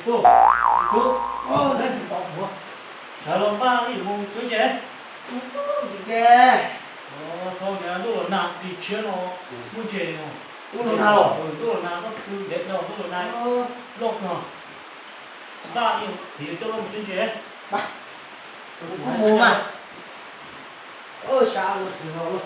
Sawv los npaj ib mus twb ces. Txhob niag ntuj los nag, ris tshiab no muaj ntses no. Ntuj los nag, koj pw ntev dhau ntuj los nag loj no. Npaj ib txiv coj loj mus twb ces. Kuv mus mas. Sab ua twg los.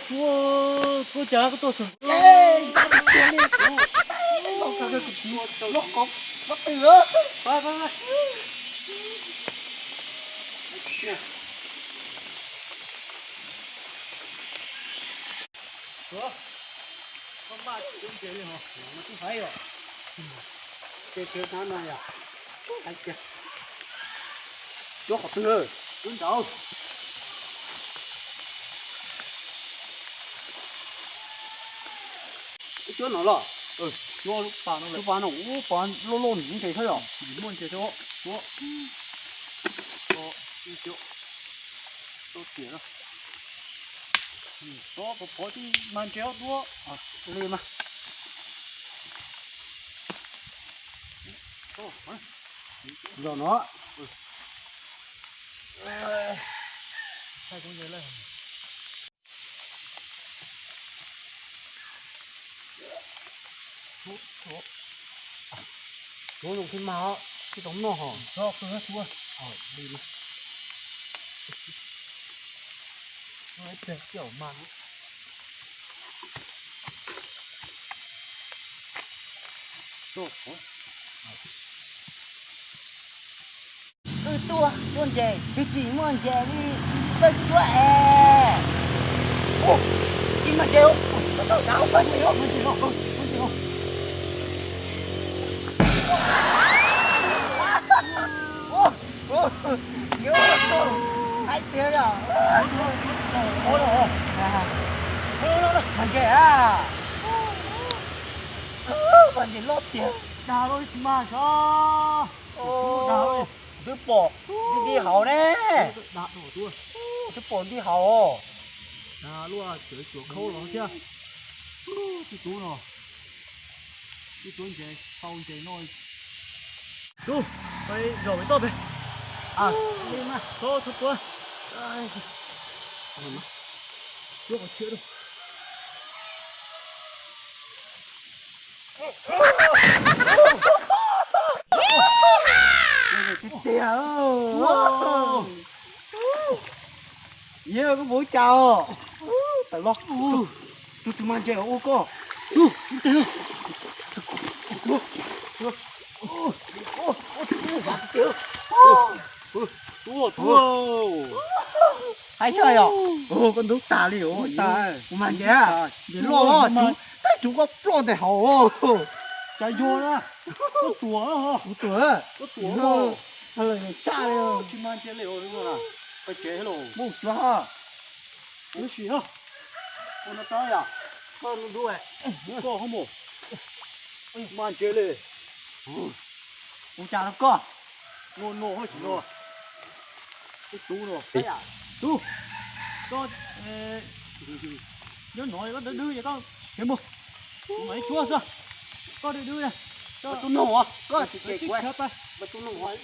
Tuaj, tuaj cas koj tuaj xwb. Koj maj tub ntses li hos, no twb haib os. Ces tsev na no yog, haib tiag. Cuab qhov twg? Cuab nraud. Ib cuab no los? Cuab pas no, cuab pas no, ub, pas loj loj ntses thiab yom. Muaj ntses thiab, cuab. Ib cuab. Tau tiam no. Tov pov pov tib mag ntses ob tuab li mas. Zos no. Tuav zoo thiab mas, tsis tau noj hos. Txhob qw tuav. Li no. Tuav ib pliag coj mas. Wb tuaj cuab ntses twb tsis muaj ntses li, xawb cuab es. Ib mag ntses, txhob txhob txhob, mag ntses los, mag ntses los. Yog, haib tiag yog. Mag ntses a, mag ntses loj tiag. Dag loj ib tug mag sav. Dag loj. Twb pom di di hauv ne. Twb pom di hauv. Dag luaj, tseem cuam khaub los thiab. Tib tug no, tib tug ntses, tau ntses no. Tub, peb zaum pem toj pem. Txhob txhob tuav. Cuab qhov tshiab rau. Tiag, yog koj puas ua cas os? Tawm los, tus twg mag ntses ua koj. Tuaj, tuaj. Haib tshaj yom. Koj ntub tas li os. Kuv mag ntses, ntses loj, tab tus koj ploj ntawm hauv. Cas yog na, koj tuam, kuv tuam, koj tuam, tshaj li, tsis mag ntses li os. Pais tsev los. Mus tsuav ha. Lub sim ha. Ua no tau yom. Koj nug dub, koj ho mus. Mag ntses li. Ua cas rau koj? Nua nua ho tsis nua. Ib tug no. Tub, koj nyob no koj dwb dwb es koj tsev mus. Kuv mam li cuab xwb. Koj dwb dwb na. Koj tub nug os, koj tsis ces kuv, koj tub nug os.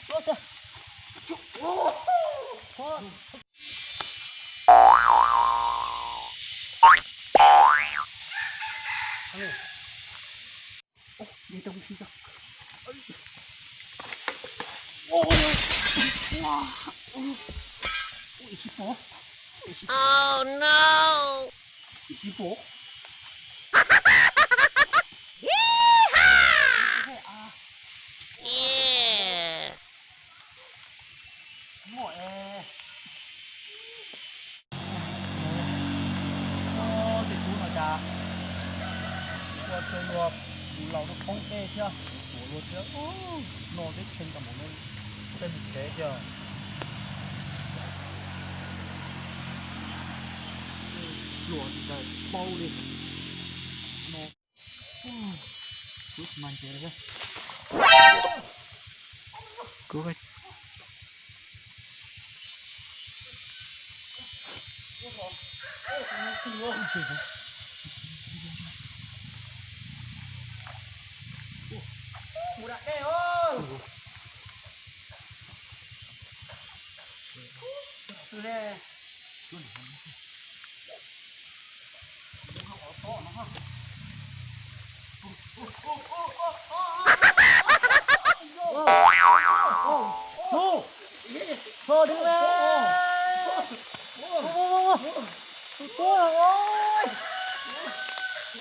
Ua, ua, ua, ib sib pom. Oh no! Ib sib pom. Yeah! Muaj es. Tej tub no cas ua rau luag tus laus rau poob dej thiab, tuav luag thiab. No teb tshee tas mus no, tej mus tsev thiab. Luag tsis tas paub li no. Kuv mas ntses. Kuv mus da dej os. Tus tub no,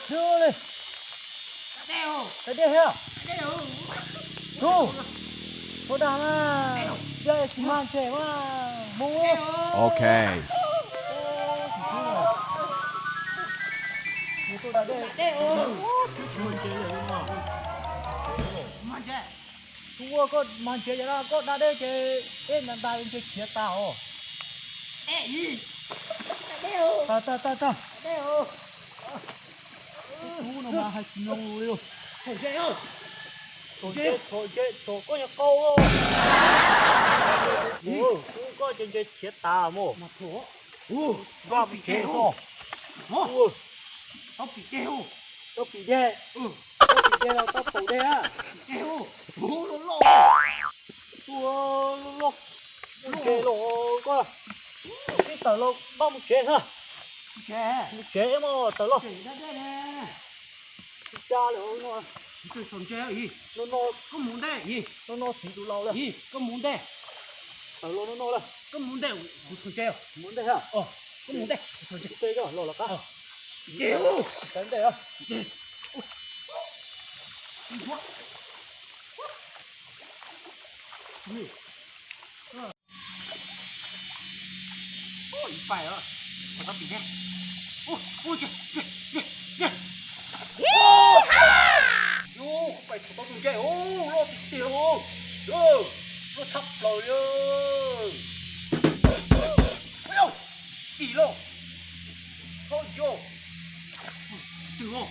ua li, da dej thiab. Tus tub, ua dag na, yog tsis mag ntses mas mus. Ok. Tus tub no, mus tuaj da dej. Tus ua koj mag ntses yog koj da dej ces dej ntais ntais ntses khiav tas os. Tag tag tag tag. Tub no mas hais tsis mloog li. Txhob ntse, txhob ntse, txhob koj nyuag qau. Tub koj ces ntses khiav tas mus. Vaj pim dej os. Tau pim dej, tau pim dej, tau pim dej los tau paum dej na. Ua loj loj, ntses los koj, tib tawm los npaj mus tsev na. Mus tsev mas tawm los. Tsis ca lawm no. No no, koj mus ntej, no no txiv tus laus lawm. Koj mus ntej. Tawm los no no lawm. Koj mus ntej, kuv txhob ntse. Mus ntej ha. Koj mus ntej, kuv txhob ntse. Ntej los los qab. Ntej, ntej. Ib pais os, txog tau tim ne. Ua, ua, ua, ua. Yus, pais txog tau tus ntses, loj tiag tiag, loj tshaj plaws li. Tim loj. Hos yog. Twg os?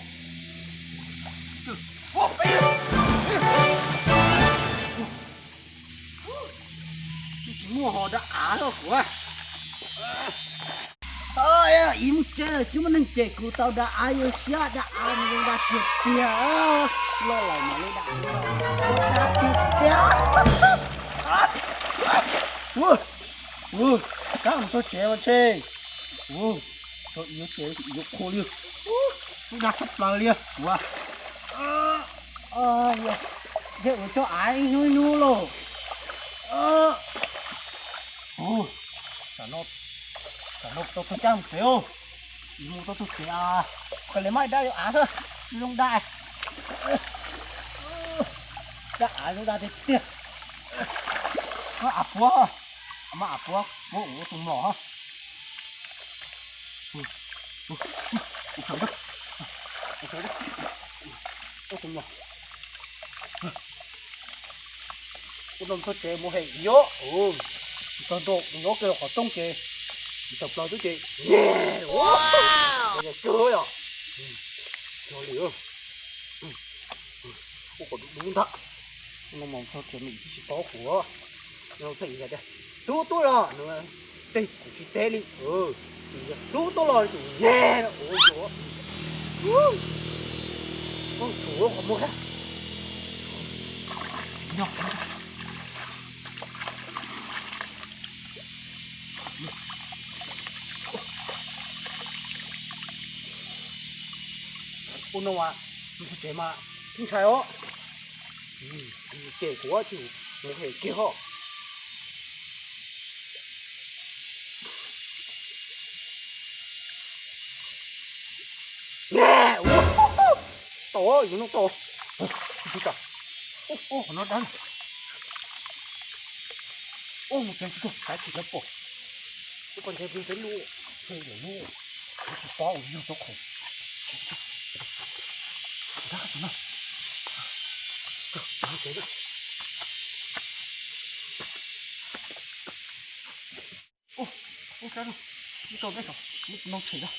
Twg? Tsis muaj ho da av los kuv. Ib mus tsev lawm tsis muaj neeg cem kuv tau da av, yog siab da av mus zoo da tiag tiag. Loj lawm mas li da av, da tiag tiag. Kab mus txog tsev mas tshe. Txog yuav tsev yuav qhua li. Lub dag tshaj plaws li kuv. Yog ua cov av ib hnub ib hnub lauj. Tam no tau txog caij mus tsev os. Mus tau txog tsev, koj li mas da yuav av xwb, zoo da. Da av zoo da tiag tiag. Av puav, mas av puav puav ua tus mlom. Ua tus mlom. Ua no txog tsev mus hem ib ob, txog ntua mus nyob kiag qhov rooj ces, tawm plaws xwb ces, ua, yog cog yom, cog li. Ua qhov dub dub ntag. No mas txog tsev me ib tsis paub qhuav, no txog ib tias tub tuaj los, tej kuv tsis teb li, tub tuaj los tus ne ua yuav. Koj tshuav qhov muag. Ua no mas, mus txog tsev mas tib ntshai os. Ces kuv tsis mus hem kiag ho. Tau, yus no tau. Ub, ub, qhov no dab. Ub, mus tsev tsis tau, kav tsis tau pom. Tus poj ntxoog peb lub, peb lub, tsis paub yug tau qhov. Dab no. Ub, ub, rab no, ub, tau peb saum, ub, no tshem na.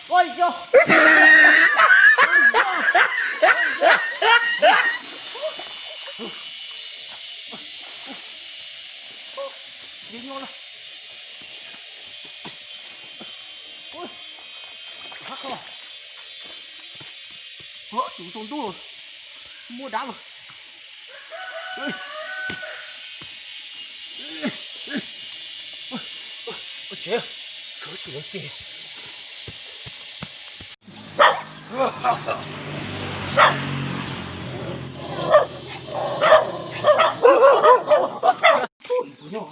Ua yog. Ua yog. Ua, tus tsaus ntuj, muaj dab los. Ua tsev, tshuav tsis lawv ces. Tus nyob,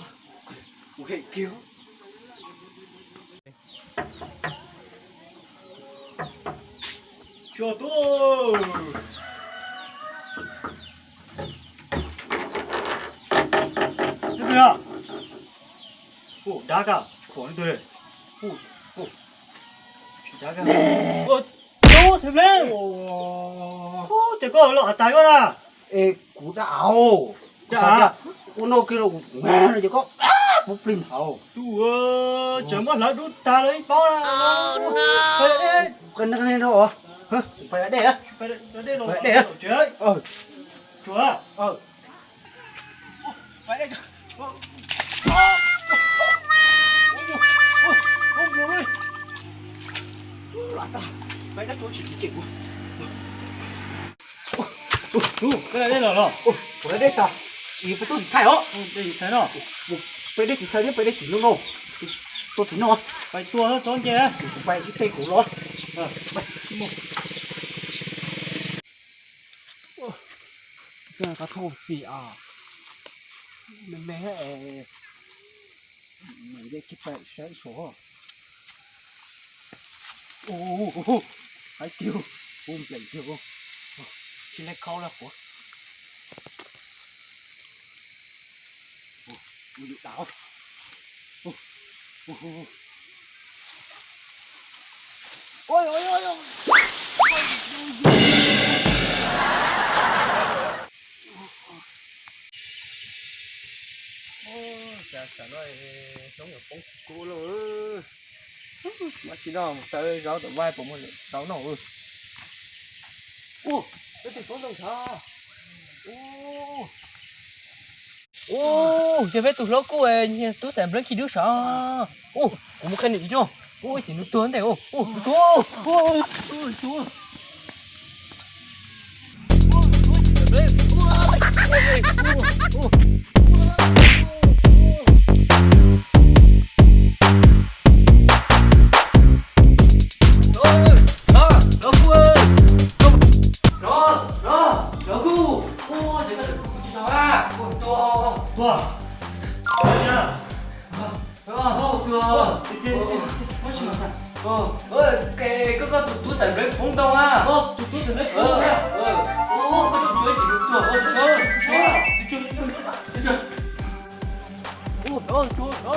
ua hem kiag. Cua tub. Ub, ub, dab kag, tsis pom leej twg li. Ub, ub, dab kag. Ub, tub Xeem Pleev. Ub, ces koj los av tas koj na. Es kuv dab av. Ua no kiag los kuv no ces koj puv plig nthav. Tub, tseem muab hlawv dub tag lawm ib pob na. Pais dej, pais dej. Tsuav. Pais dej los los. Pais dej tag, pais tuaj tsis txhais os. Pais dej tsis txhais thiab, pais dej tsis no no. Tuaj tsis no. Pais tua txhob nce. Pais ib teg kuv los. Qab thauj txim as, me me, nce kiag pem saib saud. Haib tiag, kuv npleem tiag, tsis lej khaub laj quav. Mus yus dav. Cas tam no hnub yuav poob kuv lawm. Ua tsis no mus txawb zaub tom vaj puas muaj zaub noj. Ua, peb tus tub ntoo ntshav. Ua, yog peb tus hlob kuj nyiag tub Xeem Pleev khi dub sav. Ua, kuv mus qhia nws ib zaug. Ua, ib xim nws tuag ntej. Ua, tus tub, tus tub. Koj, koj tus tub Xeem Pleev poob ntoo a. Koj tus tub Xeem Pleev poob ntoo a. Koj tus tub Xeem Pleev poob ntoo a. Tub, tub, koj puas tim tsis mas? Tub, hlob, kuv tsis tim tsis os.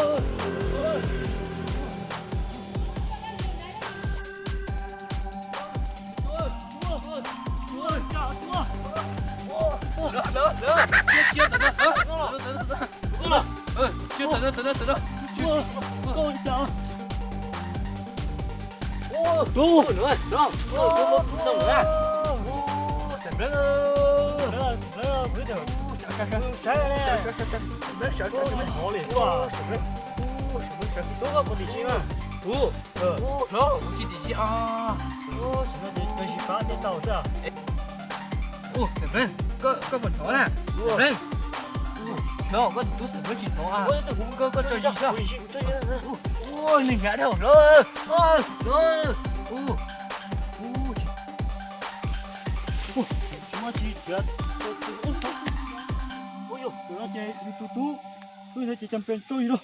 Ua, Xeem Pleev, koj puas hnov na? Xeem Pleev, hlob, koj tus tub Xeem Pleev tsis hnov a. Koj, koj tso zis. Ua, neeg nyav dhau hlob. Tsis muaj tsis tiav. Ua, yog no ces yus tus tub, wb no ces cas pes tsawg yus lawm.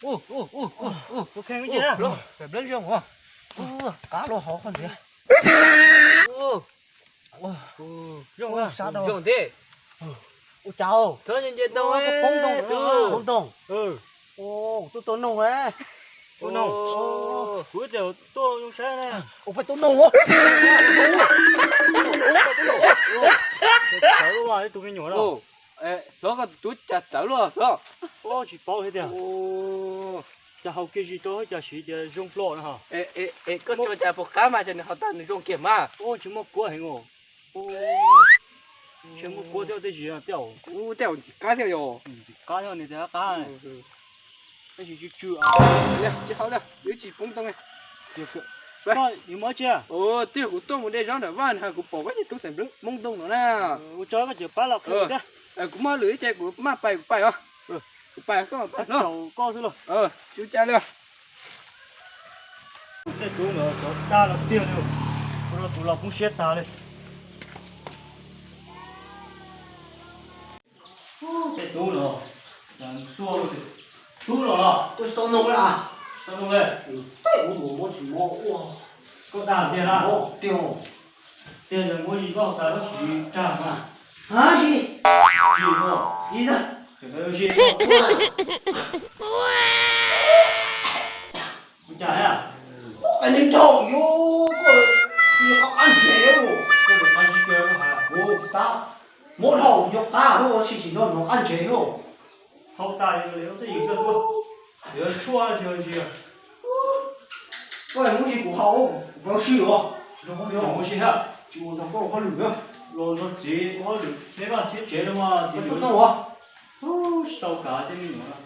Tus kheej ua cas? Qab los hov qhov ntxiv. Zoo thiab. Ua cas? Poob ntoo. Poob ntoo. Ua, kuv tuaj noog. Tuaj noog. Kuv tias tuaj zoo saib ne. Ua, peb tuaj noog. Txawv luaj tus me nyuam no. Hlob, koj tus tub cas txawv luaj hlob. Tsis paub thiab tiag. Cas haus kiag zis rau cas siv tias zoo hlo no. Es koj tso cas pom qab mas cas nws haus tag nws zoo kiag mas. Tsis muaj kuab heev os. Tsis muaj kuab thiab tej zis tiaj. Ub, tej zaum ntxim qab thiab yom. Ntxim qab thiab nws tias qab. Tab sis tsw tsw. Tsis haus li, wb tsis poob ntoo li. Koj yuav mus tsi? Twb yog kuv tuaj mus de zaub nram vaj no kuv pom koj cov tub xeem Nplog poob ntoo no na. Ua tso koj cov pab los qhia thiab. Kuv muaj hauj lwm ib ce kuv maj pais kuv pais os. Kuv pais koj pais no. Koj xwb los. Tsis ua cas li. Tej tub ntawd cov tag los tiag li, ua rau kuv los poob siab tag li. Tej tub los, xua, tub los los. Tuaj tsis tau noog li. Tsis tau noog li. Tej tub mus muab tsis muab ua. Koj dag tiag na. Tiag. Tiag ces muab zis koj tas koj siv rag mas. Zis, zis, zis na. Ua cas a? Qab nrau yus, koj qab ntsev. Koj qab zib kiag koj hais. Kuv tab muab dhau yus qab, ua si tsis nrau no qab ntsev. Hau tas li twj ywm xwb tuaj. Yuav tshuaj tsis ntsia. Koj muab zis kuv haus, kuv paub si os. Nrog koj muab si hab. Tsis ua nrog koj hauj lwm na. Los nrog txiv ua hauj lwm thiab vaj thiab tsev no mas txiv yuav tau kav tej me nyuam no.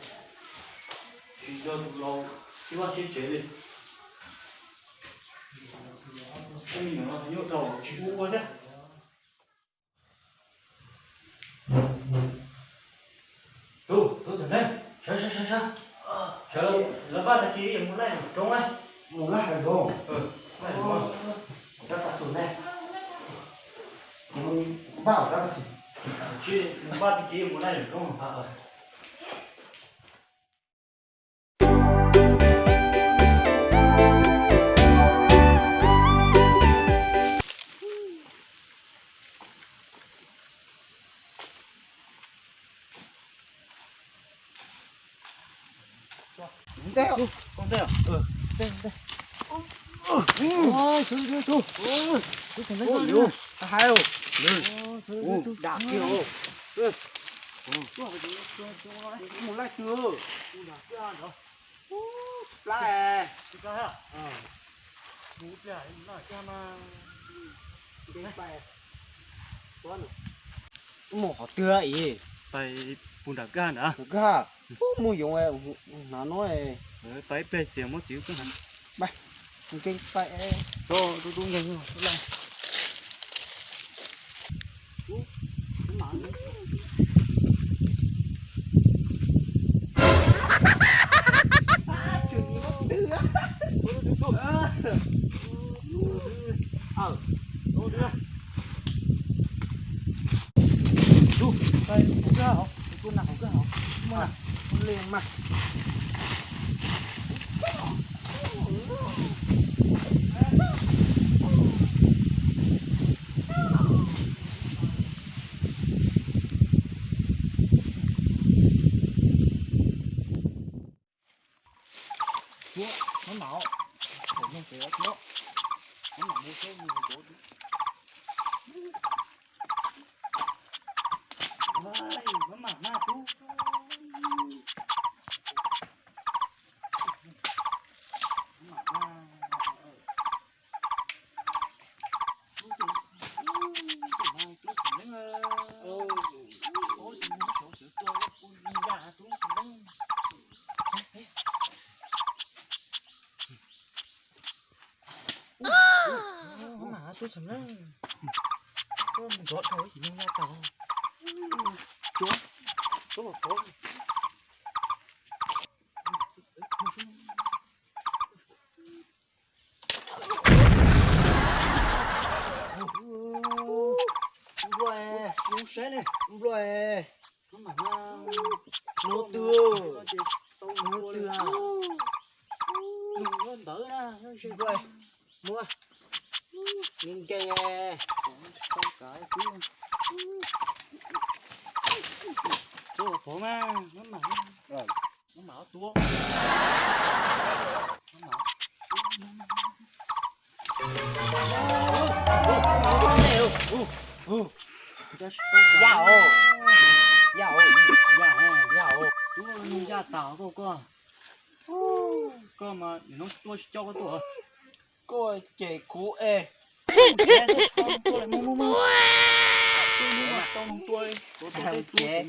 Tsis nrog tus laus thiab vaj thiab tsev li. Tej me nyuam no nyuaj dhau tsis ua ua thiab. Tub, tub Xeem Hneev, sawv, sawv, sawv, sawv. Sawv, lawv npaj tag kis mus laij roob na. Mus laij hav zoov. Laij roob. Rab tav xum ne. Npaj rab tav xum. Tsis, npaj tag kis mus laij roob. Ntej, ntej, ntej. Mus laij twg? Plab. Mus qhov twg ib? Pais pus nram kag nrad. Kag, mus yoov hnav no. Pais ib pliag txias muab txiv wb hnav. Pais, nkees pais. Tub, tub, nkees. Nrov dhau ib chim neeg ya tas. Tuab, tuab los tuab. Nplua, nplua, nplua twg, nplua twg, nplua, muab, nkees nkees. Tuab los tuab mas, maj mam, maj mam tuab. Ya os, ya os, ya os, ya os. Tub, ya tas koj, koj, koj mas nim no tuaj tsis coj koj tuaj. Koj cem kuv es. Tuaj, tuaj, tuaj, tuaj.